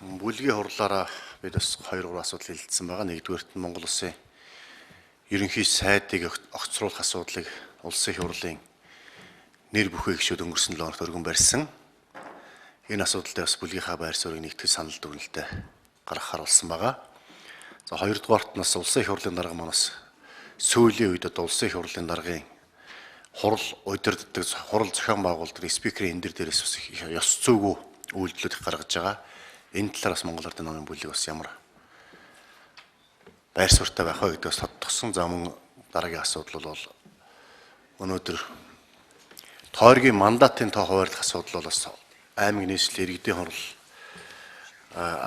Бүлгийн хурлаараа бид бас 2 3 асуудал хэлэлцсэн байгаа. Нэгдүгээрт нь Монгол Улсын ерөнхий сайдыг огцруулах асуудлыг Улсын их хурлын нэр бүхий гишүүд өнгөрсөн 7 хоногт өргөн барьсан. Энэ асуудал дээр бас бүлгийнхаа байр суурийг нэгтгэж санал дүгнэлтээ гаргахаар болсон байгаа. За, хоёрдугаарт нь бас Улсын их хурлын дарга манаас сүүлийн үед одоо Улсын их хурлын даргын хурал удирддаг, хурал зохион байгуулдаг спикерийн энэ дээрээс бас ёс зүйгүй үйлдэлүүд их гаргаж байгаа. Энэ талаар бас Монгол Ардын намын бүлэг бас ямар байр суурьтай байх вэ гэдгээс тодтогсон. За, мөн дараагийн асуудал бол өнөөдөр тойргийн мандатын тоо хуваарлах асуудал бол бас аймаг нийслэл иргэдийн хурал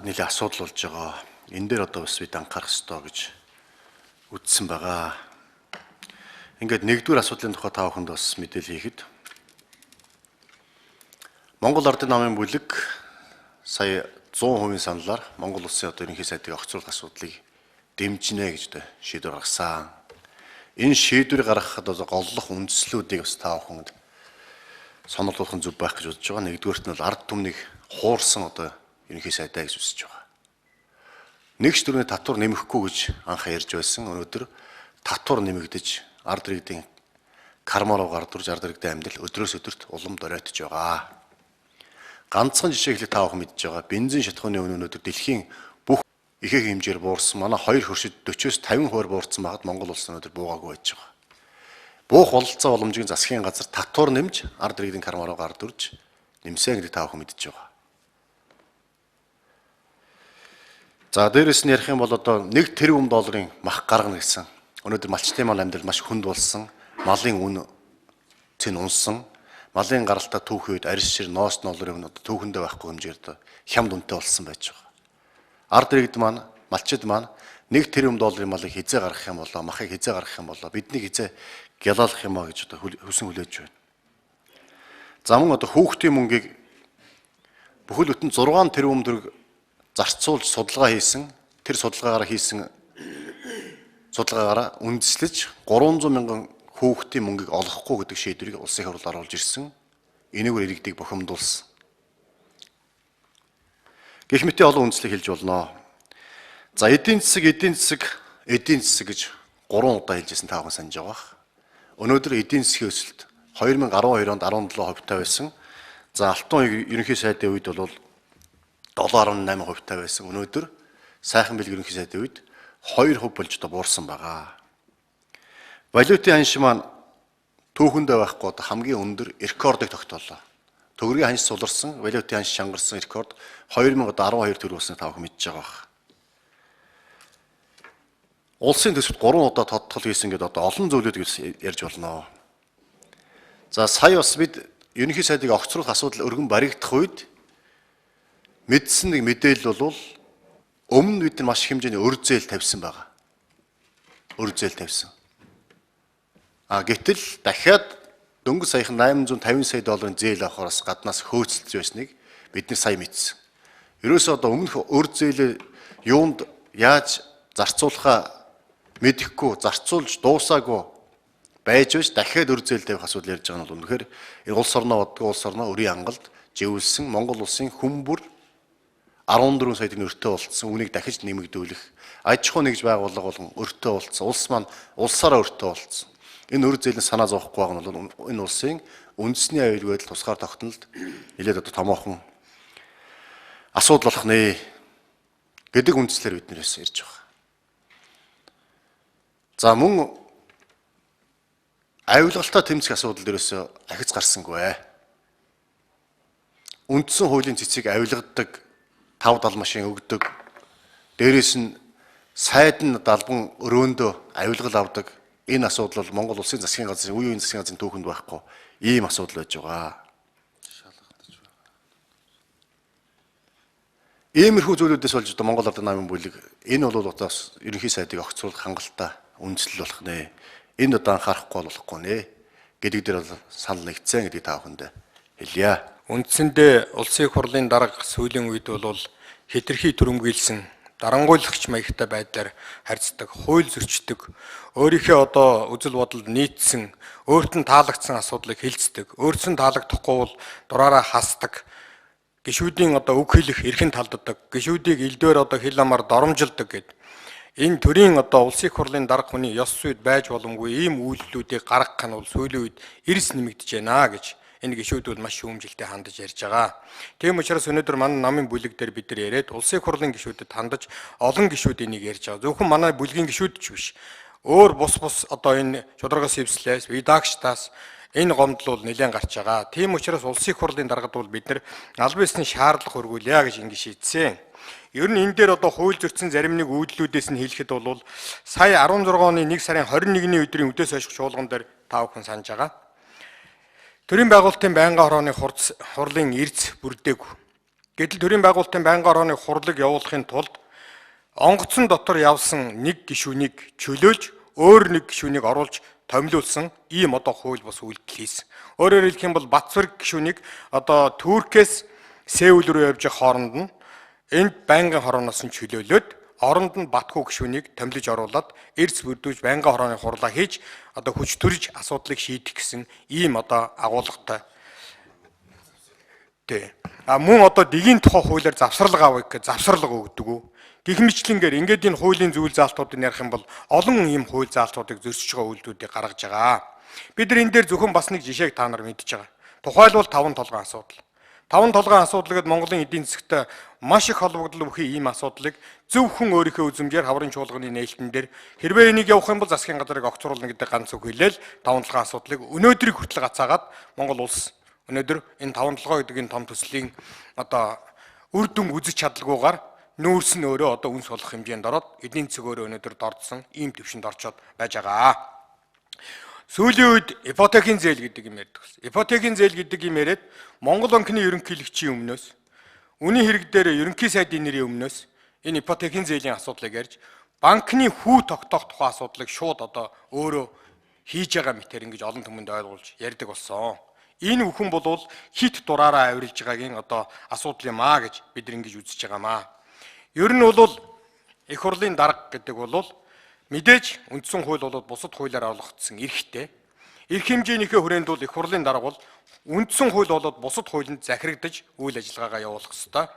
нэлээд асуудал болж байгаа. Энэ дээр одоо бас бид анхаарах ёстой гэж үзсэн байгаа. Ингээд нэгдүгээр асуудлын тухай та бүхэнд бас мэдээлэл хийхэд Монгол Ардын намын бүлэг сая 100% саналаар Монгол Улсын одоо ерөнхий сайдыг огцруулах асуудлыг дэмжинэ гэж одоо шийдвэр гаргасан. Энэ шийдвэрийг гаргахад одоо голлох үндслүүдийг бас та бүхэнд сонирхолтой зөв байх гэж бодож байгаа. Нэгдүгээрт нь бол ард түмнийг хуурсан одоо ерөнхий сайдаа гэж үзэж байгаа. Нэгч дөрөвний татвар нэмэхгүй гэж анх ярьж байсан. Өнөөдөр татвар нэмэгдэж, ард иргэдийн карма руу гард үрж, ард иргэдийн амьдрал өдрөөс өдөрт улам доройтож байгаа. Ганцхан жишээ хэлэх та бүхэн мэдж байгаа. Бензин шатахууны үнэ өнөөдөр дэлхийн бүх ихэнх хэмжээр буурсан. Манай хоёр хөршид 40-оос 50% буурсан байхад Монгол улс өнөөдөр буугаагүй байж байгаа. Буух бололцоо боломжийг засгийн газар татвар нэмж, ард иргэдийн карма руу гард үрж нэмсэн гэдэг та бүхэн мэдж байгаа. За, дээрэс нь ярих юм бол одоо 1 тэрбум долларын мах гаргана гэсэн. Өнөөдөр малчдын маань амьдрал маш хүнд болсон. Малын үн цэн унсан. Малын гаралтаа түүхийн үед арьс шир ноос ноолрын өмнө одоо түүхэндээ байхгүй хэмжээр одоо хямд үнэтэй болсон байж байгаа. Ард иргэд маань, малчид маань 1 тэрбум долларын малыг хизээ гаргах юм болоо, махыг хизээ гаргах юм болоо, биднийг хизээ гялалах юм а гэж одоо хүсэн хүлээж байна. За, мөн одоо хүүхдийн мөнгийг бүхэл бүтэн 6 тэрбум төгрөг зарцуулж судалгаа хийсэн. Тэр судалгаагаараа хийсэн судалгаагаараа үндэслэж 300 мянган хүүхдийн мөнгийг олохгүй гэдэг шийдвэрийг Улсын хурлд оруулж ирсэн. Энэгээр иргэдийг бухимдуулсан. Гэх мэтийн олон үндслийг хэлж болно. За, эдийн засаг, эдийн засаг, эдийн засаг гэж 3 удаа хэлжсэн, та бүхэн санаж байгаа бах. Өнөөдөр эдийн засгийн өсөлт 2012 онд 17% та байсан. За, алтан ерөнхий сайдын үед бол 7.8% та байсан. Өнөөдөр сайхан бэлэг ерөнхий сайдын үед 2% болж одоо буурсан байгаа. Валютын ханш маань түүхэндээ байхгүй одоо хамгийн өндөр рекордыг тогтоолоо. Төгрөгийн ханш суларсан, валютын ханш чангарсан рекорд 2012 төгрөг болсныг та бүхэн мэдж байгаа бах. Улсын төсөвт 3 удаа тодтол хийсэн гэдэг одоо олон зүйлүүдийг ярьж болно. За, сая бас бид ерөнхий сайдыг огцруулах асуудал өргөн баригдах үед мэдсэн нэг мэдээлэл бол өмнө бид нар маш их хэмжээний өр зээл тавьсан байгаа. Өр зээл тавьсан. А гэтэл дахиад дөнгөж саяхан 850 сая долларын зээл авахаар бас гаднаас хөөцөлдөж байсныг бид нар сая мэдсэн. Ерөөсөө одоо өмнөх өр зээлээ юунд яаж зарцуулахаа мэдэхгүй, зарцуулж дуусаагүй байж байж дахиад өр зээл тавих асуудал ярьж байгаа нь бол үнэхээр энэ улс орноо боддгоо, улс орноо өрийн ангалд живүүлсэн, Монгол улсын хүмүүр 14 сая төгрөг өртөө болцсон, үүнийг дахиж нэмэгдүүлэх, аж ахуй нэгж байгууллага болгон өртөө болцсон, улс маань улсаараа өртөө болцсон. Энэ өр зээлийн санаа зовхгүй байгаа нь бол энэ улсын үндэсний аюулгүй байдал тусгаар тогтнолд нэлээд одоо томоохон асуудал болох нэ гэдэг үндслээр бид нэрээс ярьж байгаа. За, мөн авилгалтай тэмцэх асуудал дээрээс ахиц гарсангүй. Үндсэн хуулийн цэцгийг авилгадаг, 5 70 машин өгдөг. Дээрээс нь сайд нь далбан өрөөндөө авилгал авдаг. Энэ асуудал бол Монгол Улсын засгийн газрын үе үеийн засгийн газрын түүхэнд байхгүй ийм асуудал байж байгаа. Иймэрхүү зүйлүүдээс болж одоо Монгол Ардын намын бүлэг энэ бол одоо ерөнхий сайдыг огцруулах хангалттай үндслэл болох нэ. Энэ одоо анхаарахгүй болохгүй нэ гэдэг дээр бол санал нэгдсэн гэдгийг та бүхэнд хэлье. Үндсэндээ Улсын их хурлын дарга сүүлийн үед бол хэтэрхий түрэмгийлсэн дарангуйлагч маягтай байдлаар харьцдаг, хууль зөрчдөг, өөрийнхөө одоо үзэл бодолд нийцсэн, өөрт нь таалагдсан асуудлыг хилцдэг, өөрт нь таалагдахгүй бол дураараа хасдаг. Гишүүдийн одоо үг хэлэх эрхэн талддаг, гишүүдийг элдвээр одоо хэл амаар доромжилдог гэд. Энэ төрийн одоо улсын их хурлын дарга хүний ёс зүйд байж боломгүй ийм үйлдэлүүдийг гаргах нь бол сүүлийн үед эрс нэмэгдэж байна гэж энэ гишүүд бол маш шүүмжилтэй хандаж ярьж байгаа. Тийм учраас өнөөдөр манай намын бүлэг дээр бид нар яриад улсын их хурлын гишүүдэд хандаж олон гишүүд энийг ярьж байгаа. Зөвхөн манай бүлгийн гишүүд ч биш. Өөр бус бус одоо энэ шударгаас эвслээс, редакцтаас энэ гомдол бол нэлээд гарч байгаа. Тийм учраас улсын их хурлын даргад бол бид нар албан ёсны шаардлага хөргүүлье гэж ингэ шийдсэн. Ер нь энэ дээр одоо хууль зөрчсөн зарим нэг үйлдэлүүдээс нь хэлэхэд бол сая 16 оны 1 сарын 21-ний өдрийн өдөөс хойших чуулган дээр та бүхэн санаж байгаа. Төрийн байгуулалтын байнгын хорооны хурлын эрс бүрдээгүй. Гэтэл төрийн байгуулалтын байнгын хорооны хурлыг явуулахын тулд онгоцон дотор явсан нэг гишүүнийг чөлөөлж өөр нэг гишүүнийг оруулж томилуулсан ийм одоо хууль бус үйлдэл хийсэн. Өөрөөр хэлэх юм бол Батцвэрэг гишүүнийг одоо Туркээс Сеул рүү явж байгаа хооронд нь энд байнгын хорооноос нь чөлөөлөөд оронд нь Батхүү гишүүнийг томилж оруулаад эрс бүрдүүлж байнгын хорооны хурлаа хийж одоо хүч төрж асуудлыг шийдэх гэсэн ийм одоо агуулгатай. Тэ. А мөн одоо дэгийн тухай хуулиар завсарлага авъя гэж завсарлага өгдөг үү? Гэх мэтлэнгээр ингээд энэ хуулийн зүйл заалтуудыг ярих юм бол олон ийм хууль заалтуудыг зөрчиж байгаа үйлдэлүүдийг гаргаж байгаа. Бид нар энэ дээр зөвхөн бас нэг жишээг та нар мэдж байгаа. Тухайлбал таван толгойн асуудал. Таван толгойн асуудал гэдээ Монголын эдийн засагт маш их холбогдол бүхий ийм асуудлыг зөвхөн өөрийнхөө үзмжээр хаврын чуулганы нээлтэн дээр хэрвээ энийг явах юм бол засгийн газрыг огцруулна гэдэг ганц үг хэлээл таван толгойн асуудлыг өнөөдрийг хүртэл гацаагаад Монгол улс өнөөдөр энэ таван толгой гэдэг энэ том төслийн одоо үр дүн үзэж чадалгүйгээр нүүрс нь өөрөө одоо үнс болох хэмжээнд ороод эдийн засаг өөрөө өнөөдөр дордсон ийм төвшөнд орчод байж байгаа. Сүүлийн үед ипотекийн зээл гэдэг юм ярьдаг. Ипотекийн зээл гэдэг юм яриад Монгол банкны ерөнхийлөгчийн өмнөөс үнийн хэрэг дээр ерөнхий сайдын нэрийн өмнөөс энэ ипотекийн зээлийн асуудлыг ярьж банкны хүү тогтоох тухай асуудлыг шууд одоо өөрөө хийж байгаа мэтэр ингэж олон түмэнд ойлгуулж ярьдаг болсон. Энэ бүхэн бол хит дураараа авирилж байгаагийн одоо асуудал юм аа гэж бид нар ингэж үзэж байгаамаа. Ер нь бол их хурлын дарга гэдэг бол мэдээж үндсэн хууль бол бусад хуулиар олгогдсон эрхтэй. Эрх хэмжээнийхээ хүрээнд бол их хурлын дарга бол үндсэн хууль болоод бусад хуулинд захирагдаж үйл ажиллагаагаа явуулах ёстой.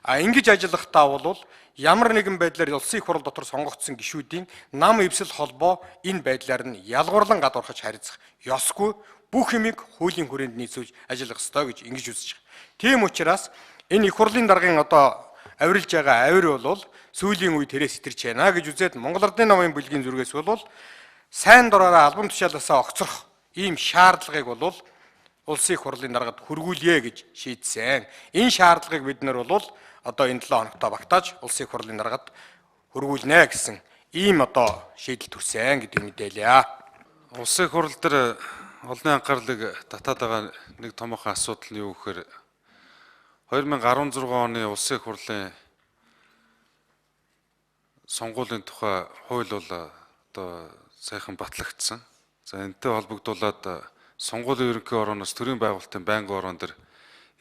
А ингэж ажиллахдаа бол ямар нэгэн байдлаар улсын их хурл дотор сонгогдсон гишүүдийн нам эвсэл холбоо энэ байдлаар нь ялгуурлан гадуурхаж харьцах ёсгүй, бүх юмыг хуулийн хүрээнд нийцүүлж ажиллах ёстой гэж ингэж үзэж байгаа. Тийм учраас энэ их хурлын даргын одоо авирилж байгаа авир бол сүүлийн үе тэрээс сэтэрч байна гэж үзээд Монгол Ардын намын бүлгийн зүргээс бол сайн дураараа албан тушаалаасаа огцрох ийм шаардлагыг бол улсын их хурлын даргад хүргүүлье гэж шийдсэн. Энэ шаардлагыг бид нар бол одоо энэ 7 хоногт багтааж улсын их хурлын даргад хүргүүлнэ гэсэн ийм одоо шийдэл төрсөн гэдэг мэдээлье. Улсын их хурал дээр олонний анхаарлыг татаад байгаа нэг томоохон асуудал нь юу гэхээр 2016 оны улсын их хурлын сонгуулийн тухай хууль бол одоо сайхан батлагдсан. За энэтэй холбогдуулаад сонгуулийн ерөнхий орооноос төрийн байгуулалтын байнгын ороон дээр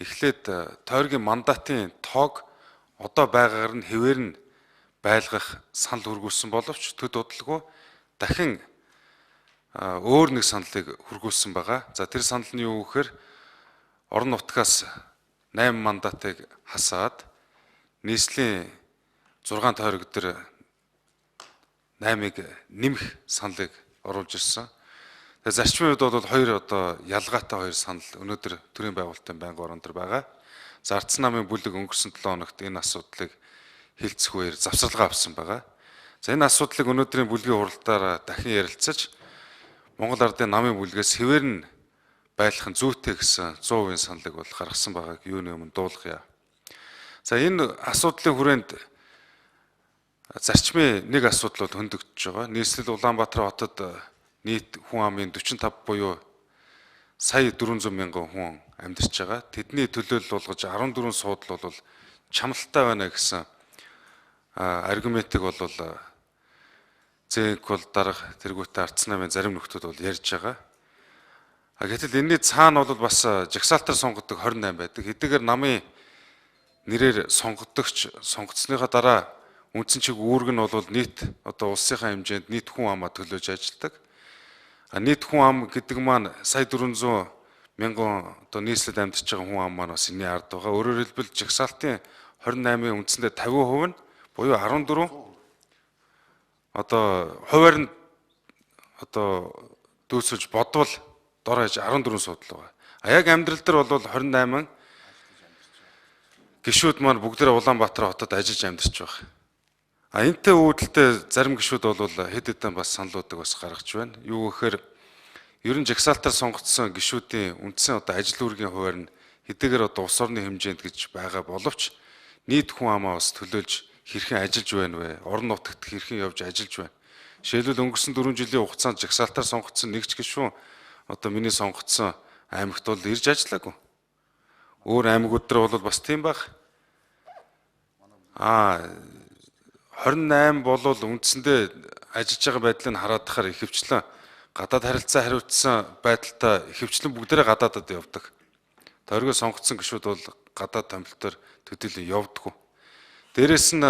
эхлээд тойргийн мандатын тоог одоо байгаагаар нь хэвээр нь байлгах санал хүргүүлсэн боловч төд удалгүй дахин өөр нэг саналыг хүргүүлсэн байгаа. За тэр санал нь юу гэхээр орон нутгаас 8 мандатыг хасаад нийслэлийн 6 тойрог дээр 8-ыг нэмэх саналыг оруулж ирсэн. Тэгээ зарчмын хувьд бол хоёр одоо ялгаатай хоёр санал өнөөдөр төрийн байгуулалтын байнгын орон дээр байгаа. За Ардсан намын бүлэг өнгөрсөн 7 хоногт энэ асуудлыг хилцэх үеэр завсарлага авсан байгаа. За энэ асуудлыг өнөөдрийн бүлгийн хуралдаар дахин ярилцаж Монгол Ардын намын бүлгээс хэвээр нь байлах нь зүйтэй гэсэн 100% саналыг бол гаргасан байгааг юуны өмнө дуулгая. За энэ асуудлын хүрээнд зарчмын нэг асуудал бол хөндөгдөж байгаа. Нийслэл Улаанбаатар хотод нийт хүн амын 45 буюу сая 400 мянган хүн амьдарч байгаа. Тэдний төлөөлөл болгож 14 суудал бол чамлалтай байна гэсэн аргументыг бол зэнк бол дарга тэргүүтээ Ардсан намын зарим нөхдүүд бол ярьж байгаа. А гэтэл энэний цаана бол бас жагсаалтаар сонгодог 28 байдаг. Хэдийгээр намын нэрээр сонгодогч сонгоцсныхаа дараа үндсэн чиг үүрэг нь бол нийт одоо улсынхаа хэмжээнд нийт хүн амаа төлөөж ажилладаг. А нийт хүн ам гэдэг маань сая 400 мянган одоо нийслэлд амьдарч байгаа хүн ам маань бас энэний ард байгаа. Өөрөөр хэлбэл жагсаалтын 28-ийн үндсэндээ 50% нь буюу 14 одоо хувиар нь одоо дүүсэлж бодвол дор хаяж 14 суудал байгаа. А яг амьдрал дээр бол 28 гишүүд маань бүгдээрээ Улаанбаатар хотод ажиллаж амьдарч байгаа. А энтэй үүдэлтэй зарим гишүүд бол хэд хэдэн бас саналуудыг бас гаргаж байна. Юу гэхээр ер нь жагсаалтаар сонгогдсон гишүүдийн үндсэн одоо ажил үүргийн хувиар нь хэдийгээр одоо улс орны хэмжээнд гэж байгаа боловч нийт хүн амаа бас төлөөлж хэрхэн ажиллаж байна вэ? Орон нутагт хэрхэн явж ажиллаж байна? Жишээлбэл өнгөрсөн 4 жилийн хугацаанд жагсаалтаар сонгогдсон нэг ч гишүүн одоо миний сонгогдсон аймагт бол ирж ажиллаагүй. Өөр аймагуд дээр бол бас тийм баг. А 28 болвол үндсэндээ ажиллаж байгаа байдлыг хараад тахаар ихэвчлэн гадаад харилцаа хариуцсан байдалтай ихэвчлэн бүгдээрээ гадаадад явдаг. Тойргоо сонгогдсон гишүүд бол гадаад томилтоор төдийлөн явдаггүй. Дээрээс нь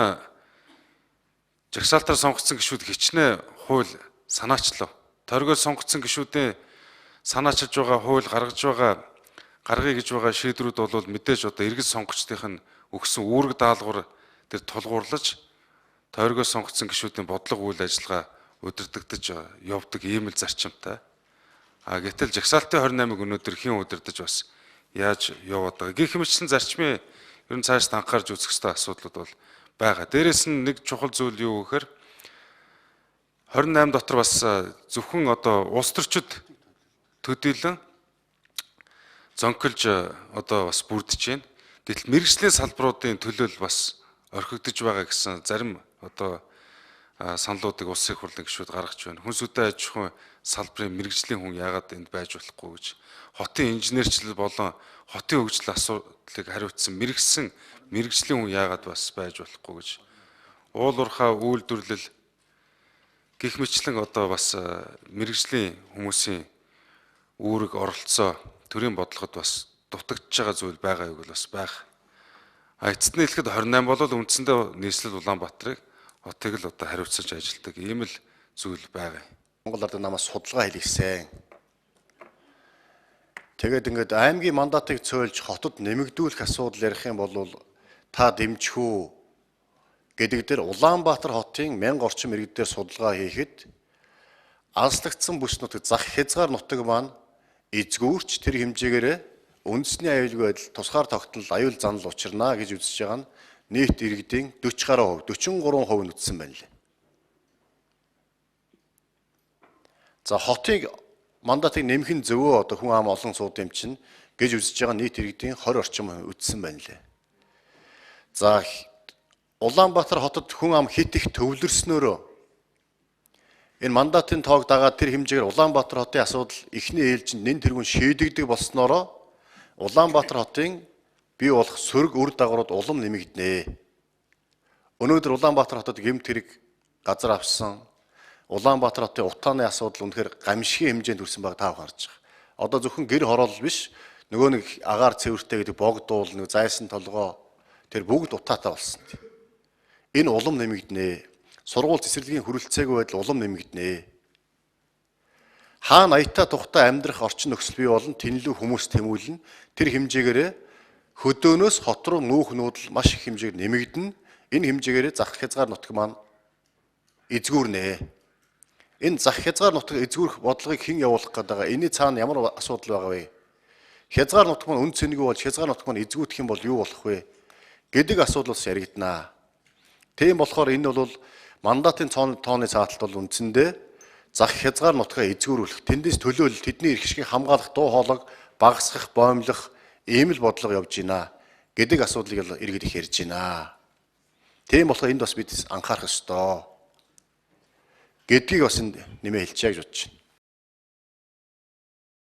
жагсаалтаар сонгогдсон гишүүд хичнээн хууль санаачлав. Тойргоо сонгогдсон гишүүдийн санаачилж байгаа хууль гаргаж байгаа гаргая гэж байгаа шийдвэрүүд бол мэдээж одоо иргэд сонгогчдын өгсөн үүрэг даалгавар дээр тулгуурлаж тойргоо сонгогдсон гишүүдийн бодлого үйл ажиллагаа удирдагдаж явдаг ийм л зарчимтай. А гэтэл жагсаалтын 28-ыг өнөөдөр хэн удирдах бас яаж яваад байгаа. Гэх мэтчлэн зарчмын ер нь цааш анхаарч үзэх ёстой асуудлууд бол байгаа. Дээрээс нь нэг чухал зүйл юу гэхээр 28 дотор бас зөвхөн одоо улс төрчид төдийлөн зонхилж одоо бас бүрдэж байна. Гэтэл мэргэжлийн салбаруудын төлөөлөл бас орхигдож байгаа гэсэн зарим одоо саналуудыг улсын хурлын гишүүд гаргаж байна. Хүнс үдэ аж ахуйн салбарын мэргэжлийн хүн яагаад энд байж болохгүй гэж. Хотын инженерчлэл болон хотын хөгжил асуудлыг хариуцсан мэргэсэн мэргэжлийн хүн яагаад бас байж болохгүй гэж. Уул уурхай үйлдвэрлэл гэх мэтлэн одоо бас мэргэжлийн хүмүүсийн үүрэг оролцоо төрийн бодлогод бас дутагдж байгаа зүйл байгаа юу бол бас байх. А эцэст нь хэлэхэд 28 бол үндсэндээ нийслэл Улаанбаатарыг хотыг л одоо хариуцаж ажилладаг ийм л зүйл байгаа. Монгол Ардын намаас судалгаа хийлгэсэн. Тэгээд ингээд аймгийн мандатыг цойлж хотод нэмэгдүүлэх асуудал ярих юм бол та дэмжих үү гэдэг дээр Улаанбаатар хотын 1000 орчим иргэдээр судалгаа хийхэд алслагдсан бүс нутаг зах хязгаар нутаг маань эзгүүрч тэр хэмжээгээрээ үндэсний аюулгүй байдал тусгаар тогтнол аюул занал учирнаа гэж үзэж байгаа нь нийт иргэдийн 40 гаруй хувь, 43% нь үтсэн байна лээ. За хотыг мандатыг нэмэх нь зөвөө одоо хүн ам олон сууд юм чинь гэж үзэж байгаа нийт иргэдийн 20 орчим үтсэн байна лээ. За Улаанбаатар хотод хүн ам хит их төвлөрснөөрөө энэ мандатын тоог дагаад тэр хэмжээгээр Улаанбаатар хотын асуудал эхний ээлжинд нэн тэргүүн шийдэгдэг болсноороо Улаанбаатар хотын бий болох сөрөг үр дагаврууд улам нэмэгдэнэ. Өнөөдөр Улаанбаатар хотод гэмт хэрэг газар авсан Улаанбаатар хотын утааны асуудал үнэхээр гамшигын хэмжээнд хүрсэн байгааг та харж байгаа. Одоо зөвхөн гэр хороолол биш, нөгөө нэг агаар цэвэртэй гэдэг богдуул, нэг зайсан толгой тэр бүгд утаатай болсон. Энэ улам нэмэгдэнэ. Сургууль цэцэрлэгийн хүрэлцээгүй байдал улам нэмэгдэнэ. Хаана аятаа тухтай амьдрах орчин нөхцөл бий болно, тэнлүү хүмүүс тэмүүлнэ. Тэр хэмжээгээрээ хөдөөнөөс хот руу нүүх нүүдэл маш их хэмжээгээр нэмэгдэнэ. Энэ хэмжээгээрээ зах хязгаар нутаг маань эзгүүрнэ. Энэ зах хязгаар нутаг эзгүүрэх бодлогыг хэн явуулах гээд байгаа? Энэний цаана ямар асуудал байгаа вэ? Хязгаар нутаг маань үн цэнэгүй болж хязгаар нутаг маань эзгүүтэх юм бол юу болох вэ гэдэг асуудал бас яригдана. Тийм болохоор энэ бол мандатын тооны цааталт бол үндсэндээ зах хязгаар нутгаа эзгүүрүүлэх, тэндээс төлөөлөл, тэдний эрх ашгийг хамгаалах, дуу хоолойг багасгах, боомлох ийм л бодлого явж байна гэдэг асуудлыг л иргэд их ярьж байна. Тийм болохоор энд бас бид анхаарах ёстой гэдгийг бас энд нэмээ хэлчихье гэж бодож байна.